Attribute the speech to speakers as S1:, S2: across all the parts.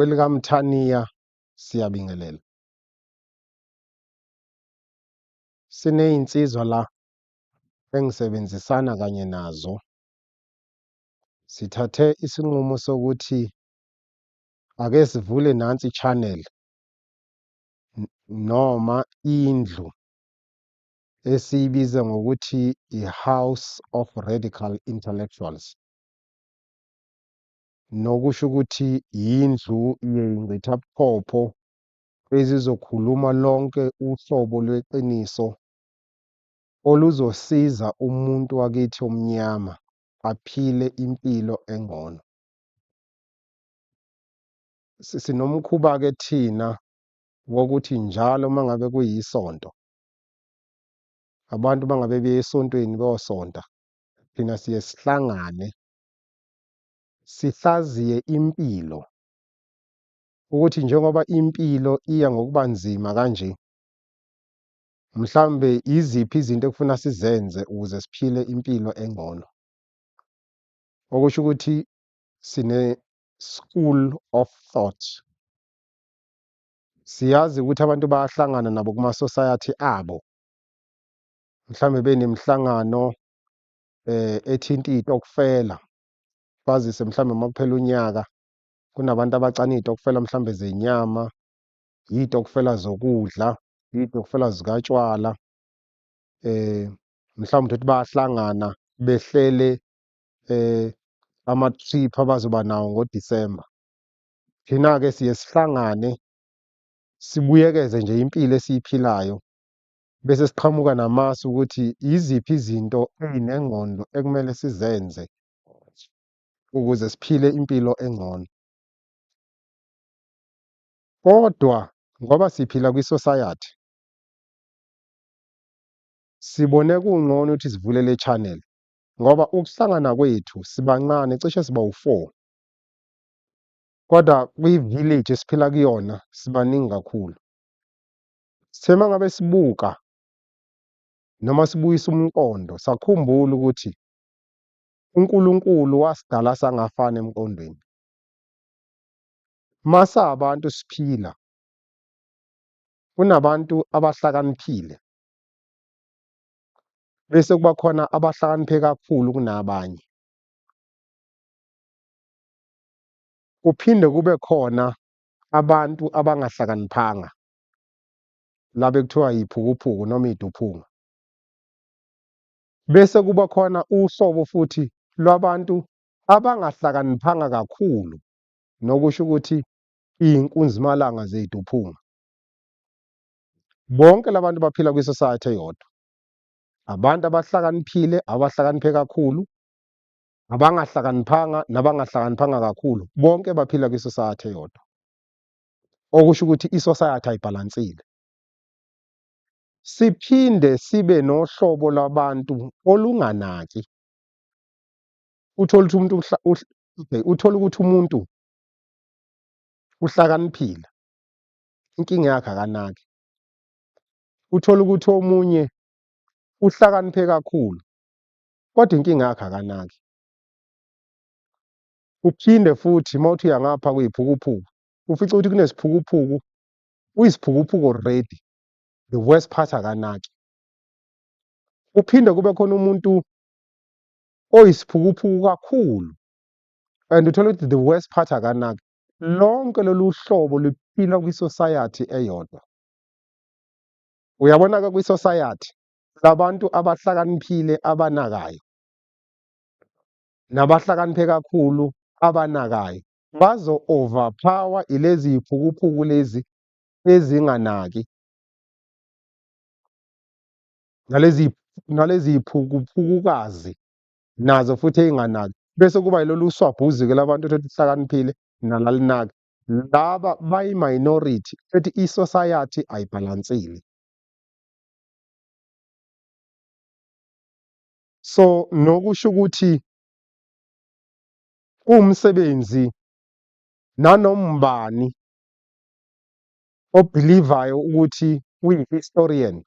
S1: KwelikaMthaniya siyabingelela. Sinezinsizwa la engisebenzisana kanye nazo. Sithathe isinqumo sokuthi ake sivule nansi i-channel noma indlu esiyibiza ngokuthi i-House of Radical Intellectuals. Nokusho ukuthi yindlu yey'ngcithabuchopho ezizokhuluma lonke uhlobo lweqiniso oluzosiza umuntu wakithi omnyama aphile impilo engcono. Sinomkhuba-ke thina wokuthi njalo uma ngabe kuyisonto, abantu uma ngabe beya esontweni beyosonta, thina siye sihlangane sihlaziye impilo ukuthi njengoba impilo iya ngokuba nzima kanje, mhlawumbe iziphi izinto ekufuna sizenze ukuze siphile impilo engcono. Okusho ukuthi sine-school of thought. Siyazi ukuthi abantu bayahlangana nabo kuma-society abo, mhlawumbe benemihlangano ethinta iy'tokfela, bazise mhlawumbe uma kuphela unyaka kunabantu abacana iy'tokfela mhlawumbe zenyama, iy'tokfela zokudla, iy'tokfela zikatshwala, mhlawumbe uthole ukuthi bayahlangana behlele ama-trip abazoba nawo ngoDisemba. Thina-ke siye sihlangane sibuyekeze nje impilo esiyiphilayo bese siqhamuka namasu ukuthi yiziphi izinto ey'nengqondo ekumele sizenze ukuze siphile impilo engcono. Kodwa ngoba siphila kwi-society, sibone kungcono ukuthi sivule le channel ngoba ukuhlangana kwethu sibancane, cishe siba u-four, kodwa kwi-village esiphila kuyona sibaningi kakhulu. Sithe uma ngabe sibuka noma sibuyisa umqondo sakhumbula ukuthi uNkulunkulu wasidala sangafana emqondweni. Masabantu siphila kunabantu abahlakaniphile bese kuba khona abahlakaniphe kakhulu kunabanye. Kuphinde kube khona abantu abangahlakaniphanga, laba ekuthiwa yiphukuphuku noma iduphunga. Bese kuba khona uhlobo futhi lwabantu abangahlakaniphanga kakhulu, nokusho ukuthi iy'nkunzimalanga zey'duphunga. Bonke labantu baphila kwi-society eyodwa. Abantu abahlakaniphile, abahlakaniphe kakhulu, abangahlakaniphanga nabangahlakaniphanga kakhulu, bonke baphila kwi-society eyodwa. Okusho ukuthi i-society ayibhalansile. Siphinde sibe nohlobo lwabantu olunganaki. Uthole ukuthi umuntu uthole ukuthi umuntu uhlakaniphile, inkinga yakhe akanaki. Uthole ukuthi omunye uhlakaniphe kakhulu, kodwa inkinga yakhe akanaki. Uphinde futhi uma uthi uya ngapha kuyiphukuphuku, ufice ukuthi kunesiphukuphuku, uyisiphukuphuku already, the worst part akanaki. Kuphinde kube khona umuntu oyisiphukuphuku kakhulu and uthole ukuthi the worst part akanaki. Lonke lolu hlobo luphila kwi-society eyodwa. Uyabona-ke kwi-society labantu abahlakaniphile abanakayo nabahlakaniphe kakhulu abanakayo bazo-overpower ilezi yiphukuphuku lezi ezinganaki nalezi yiphukuphukukazi nazo futhi ey'nganaki, bese kuba yilolu swabhuzi-ke labantu othola ukuthi hlakaniphile nalalinaki. Laba bayi-minority, ethi i-society ayibhalansile. So nokusho ukuthi kuwumsebenzi nanombani obhilivayo ukuthi uyi-historian,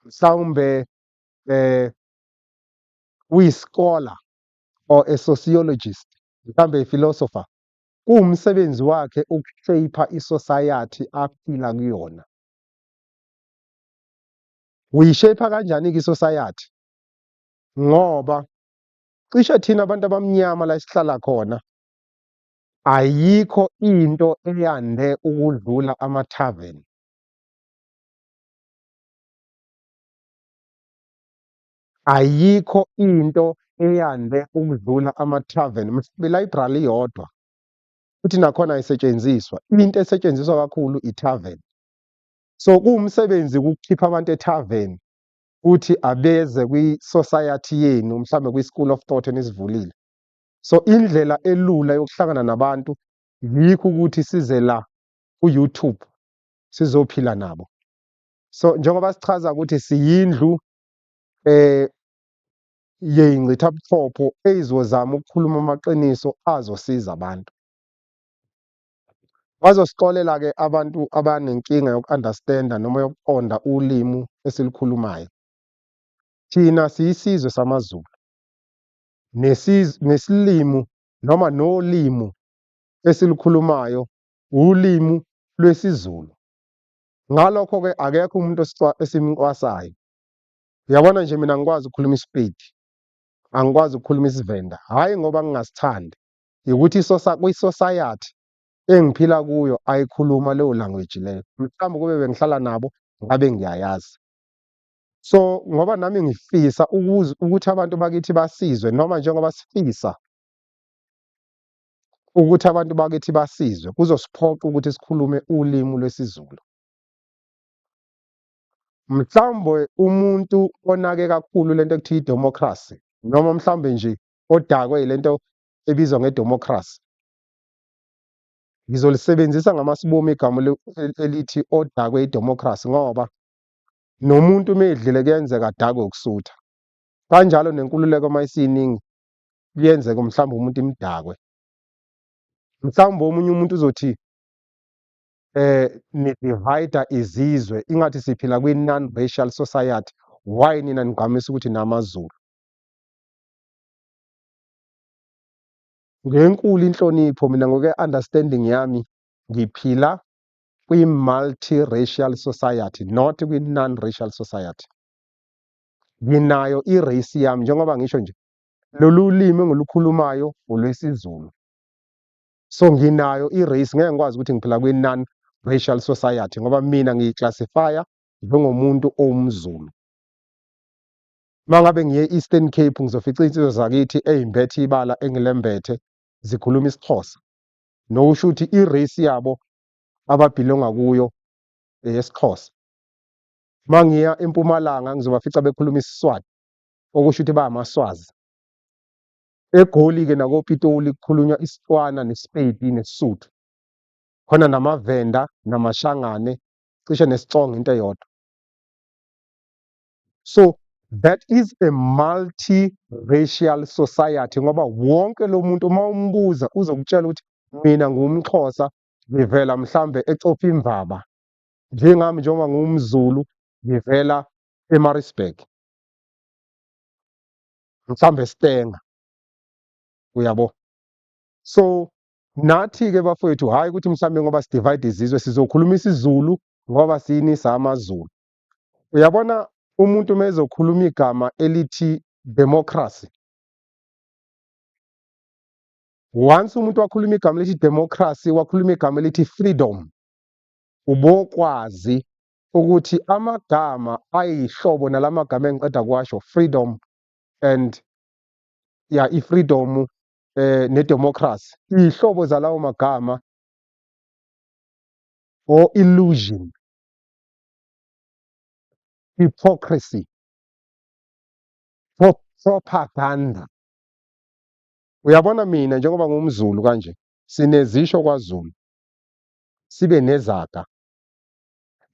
S1: mhlawumbe uyi-scholar or a sociologist, mhlawumbe a philosopher. Kuwumsebenzi wakhe uku-shape-a i-society aphila kuyona. Uyi-shape-a kanjani-ke i-society? Ngoba cishe thina abantu abamnyama la esihlala khona ayikho into eyande ukudlula ama-tavern. Ayikho into eyande ukudlula ama-tavern, mhlawumbe i-library iyodwa futhi nakhona ayisetshenziswa. Into esetshenziswa kakhulu i-tavern. So kuwumsebenzi ukukhipha abantu e-tavern ukuthi abeze kwi-society yenu, mhlawumbe kwi-school of thought enisivulile. So indlela elula yokuhlangana nabantu yikho ukuthi size la ku-YouTube sizophila nabo. So njengoba sichaza ukuthi siyindlu yey'ngcithabuchopho ey'zozama ukukhuluma amaqiniso azosiza abantu. Bazosixolela-ke abantu abanenkinga yoku-understand-a noma yokuqonda ulimi esilukhulumayo. Thina siyisizwe samaZulu nesilimu noma nolimu esilukhulumayo ulimu lwesiZulu. Ngalokho-ke akekho umuntu esimcwasayo. Uyabona nje mina angikwazi ukukhuluma iSepedi, angikwazi ukukhuluma isiVenda, hhayi ngoba ngingasithandi, ukuthi kwi-society engiphila kuyo ayikhuluma leyo language leyo. Mhlawumbe kube bengihlala nabo ngabe ngiyayazi. So ngoba nami ngifisa ukuthi abantu bakithi basizwe, noma njengoba sifisa ukuthi abantu bakithi basizwe, kuzosiphoqa ukuthi sikhulume ulimi lwesiZulu. Mhlawumbe umuntu onake kakhulu lento ekuthiwa i-democracy, noma mhlawumbe nje odakwe lento ebizwa nge-democracy, ngizolisebenzisa ngamasibomu igama elithi odakwe i-democracy, ngoba nomuntu uma edlile kuyenzeka adakwe ukusutha. Kanjalo nenkululeko uma isiningi kuyenzeka mhlawumbe umuntu imdakwe. Mhlawumbe omunye umuntu uzothi ni-divide izizwe ingathi siphila kwi-non-racial society, why nina nigqamisa ukuthi namaZulu? Ngenkulu inhlonipho mina ngokwe-understanding yami ngiphila kwi-multi-racial society, not kwi-non-racial society. Nginayo i-race yami njengoba ngisho nje lolu limi engilukhulumayo olwesiZulu. So nginayo i-race, ngeke ngikwazi ukuthi ngiphila kwi-non-racial society ngoba mina ngiyi-classify-a njengomuntu owumZulu. Uma ngabe ngiye e-Eastern Cape ngizofica iy'nsizwa zakithi ey'mbethe ibala engilembethe zikhuluma isiXhosa. Nokusho ukuthi i-race yabo aba-belong-a kuyo eyesiXhosa. Uma ngiya eMpumalanga ngizobafica bekhuluma isiSwati, okusho ukuthi bayamaSwazi. EGoli-ke nakoPitoli kukhulunywa isiTswana nesiPedi nesiSuthu. Khona namaVenda namaShangane, cishe nesiTsonga into eyodwa. So that is a multi-racial society ngoba wonke lo muntu uma umbuza uzokutshela ukuthi mina ngumXhosa ngivela mhlambe eCofimvaba, njengami njengoba ngiwumZulu ngivela eMaritzburg, mhlambe eStanger, uyabo. So nathi-ke bafowethu, hhayi ukuthi mhlambe ngoba si-divide izizwe sizokhuluma isiZulu ngoba siyinisa amaZulu. Uyabona umuntu uma ezokhuluma igama elithi democracy, once umuntu wakhuluma igama elithi democracy, wakhuluma igama elithi freedom, ubokwazi ukuthi amagama ayihlobo nalamagama engiqeda kuwasho, freedom and ya i-freedom ne-democracy, iy'hlobo zalawo magama or illusion, hypocrisy, propaganda. Uyabona mina njengoba ngumZulu kanje, sinezisho kwaZulu, sibe nezaga.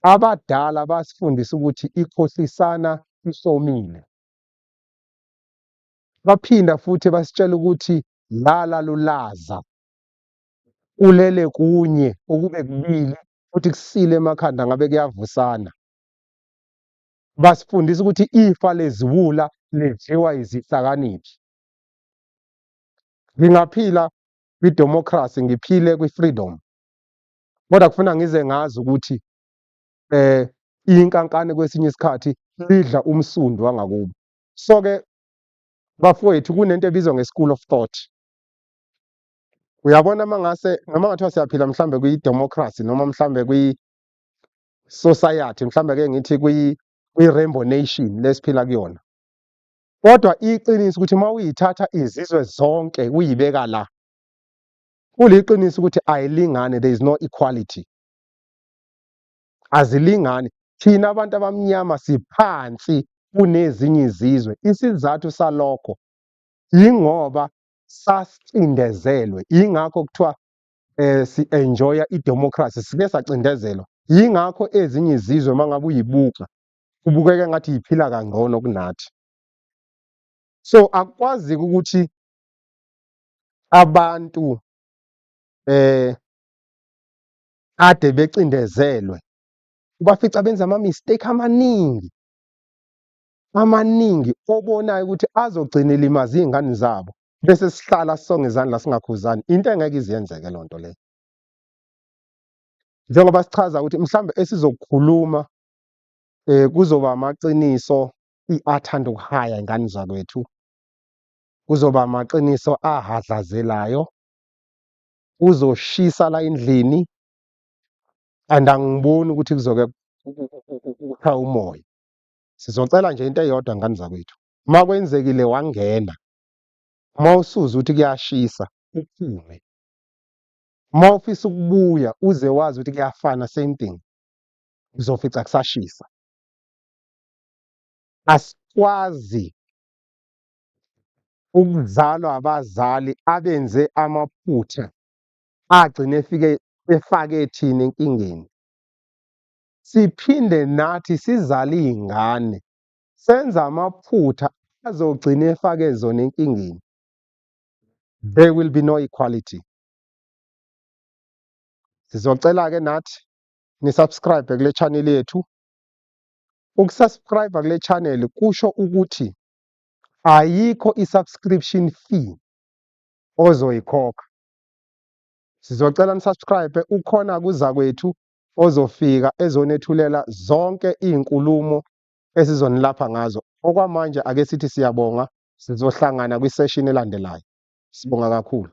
S1: Abadala basifundisa ukuthi ikhohlisana ihlomile. Baphinda futhi basitshela ukuthi lala lulaza, ulele kunye ukube kubili futhi kusile emakhanda ngabe kuyavusana. Basifundisa ukuthi ifa leziwula lidliwa izihlakaniphi. Ngingaphila Kwi-democracy, ngiphile kwi-freedom, kodwa kufuna ngize ngazi ukuthi inkankane kwesinye isikhathi lidla umsundu wangakubo. So-ke bafowethu, kunento ebizwa nge-school of thought. Uyabona, uma ngase noma ngathiwa siyaphila mhlambe kwi-democracy noma mhlambe kwi-society, mhlambe ke ngithi kwi-rainbow nation lesiphila kuyona, kodwa iqiniso ukuthi uma uyithatha izizwe zonke uyibeka la, kuliqiniso ukuthi ayilingani, there is no equality, azilingani. Thina abantu abamnyama siphansi kunezinye izizwe. Isizathu salokho yingoba sasicindezelwe, yingakho kuthiwa si-enjoya i-democracy, sike sacindezelwa. Yingakho ezinye izizwe uma ngabe uyibuka kubukeka engathi yiphila kangcono kunathi. So akukwazi ukuthi abantu kade becindezelwe ubafica benza ama-mistake amaningi amaningi, obonayo ukuthi azogcina elimaza iy'ngane zabo, bese sihlala sisonge izandla singakhuzani. Into engeke iziyenzeke loo nto leyo. Njengoba sichaza ukuthi mhlawumbe esizokukhuluma kuzoba amaqiniso athanda ukuhaya, ingane zakwethu, kuzoba amaqiniso ahadlazelayo, kuzoshisa la endlini, and angiboni ukuthi kuzoke kushaya umoya. Sizocela nje into eyodwa, ngane zakwethu: uma kwenzekile wangena, uma usuzwa ukuthi kuyashisa, uphume. Uma ufisa ukubuya, uze wazi ukuthi kuyafana, same thing, uzofica kusashisa. Asikwazi ukuzalwa abazali abenze amaphutha agcine efike efake thina enkingeni, siphinde nathi sizale iy'ngane senza amaphutha azogcina efake zona enkingeni. There will be no equality. Sizocela-ke nathi ni-subscribe kule channel yethu. Uku-subscribe kule channel kusho ukuthi ayikho i-subscription fee ozoyikhokha. Sizocela ni-subscribe. Ukhona kuza kwethu ozofika ezonethulela zonke iy'nkulumo esizonilapha ngazo. Okwamanje ake sithi siyabonga, sizohlangana kwi-session elandelayo. Sibonga kakhulu.